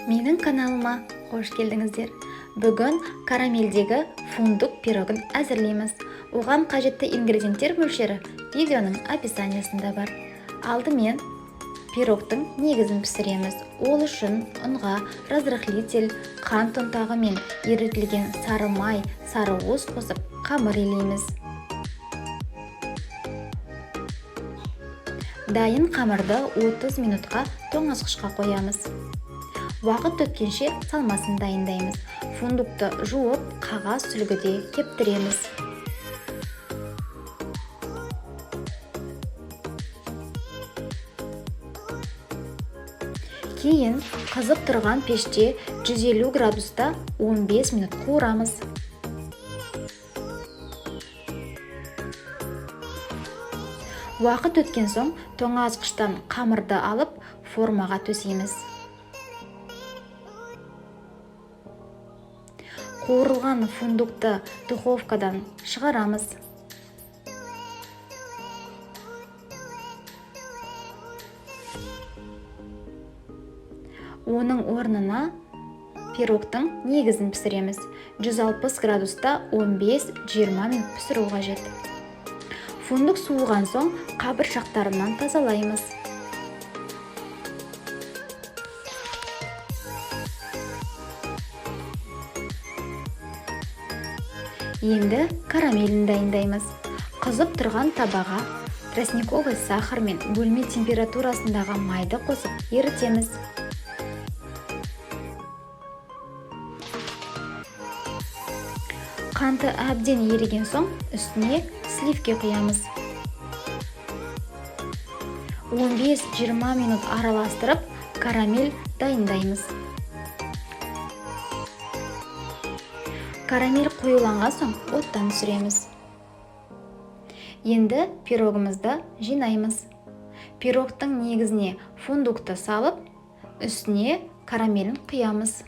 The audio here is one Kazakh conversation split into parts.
Менің каналыма қош келдіңіздер. Бүгін карамельдегі фундук пирогын әзірлейміз. Оған қажетті ингредиенттер мөлшері видеоның описаниясында бар. Алдымен пирогтың негізін пісіреміз. Ол үшін ұнға разрыхлитель, қант ұнтағы мен ерітілген сары май, сары уыз қосып қамыр илейміз. Дайын қамырды 30 минутқа тоңазытқышқа қоямыз. Уақыт өткенше салмасын дайындаймыз. Фундукты жуып, қағаз сүлгіде кептіреміз. Кейін қызып тұрған пеште 150 градуста 15 минут қуырамыз. Уақыт өткен соң тоңазытқыштан қамырды алып, формаға төсейміз. Қуырылған фундукты духовкадан шығарамыз. Оның орнына пирогтың негізін пісіреміз. 160 градуста 15-20 минут пісіру қажет. Фундук суыған соң қабыршақтарынан тазалаймыз. Енді карамелін дайындаймыз. Қызып тұрған табаға тростниковый сахар мен бөлме температурасындағы майды қосып ерітеміз. Қанты әбден еріген соң үстіне сливки құямыз. 15-20 минут араластырып, карамель дайындаймыз. Карамель қоюланған соң оттан түсіреміз. Енді пирогымызды жинаймыз. Пирогтың негізіне фундукты салып, үстіне карамелін құямыз.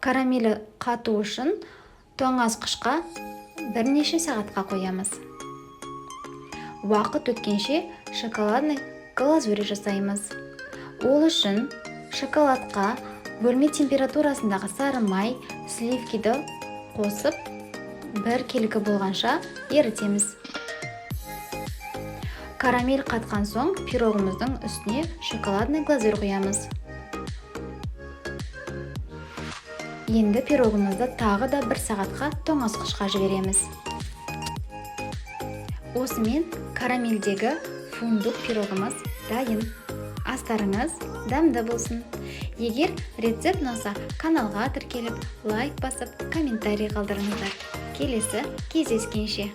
Карамелі қату үшін тоңазытқышқа бірнеше сағатқа қоямыз. Уақыт өткенше шоколадный глазурь жасаймыз. Ол үшін шоколадқа бөлме температурасындағы сары май, сливкиді қосып, бір келкі болғанша ерітеміз. Карамель қатқан соң пирогымыздың үстіне шоколадный глазурь құямыз. Енді пирогымызды тағы да бір сағатқа тоңазытқышқа жібереміз. Осымен карамельдегі фундук пирогымыз дайын. Астарыңыз дәмді болсын. Егер рецепт ұнаса, каналға тіркеліп, лайк басып, комментарий қалдырыңыздар. Келесі кездескенше.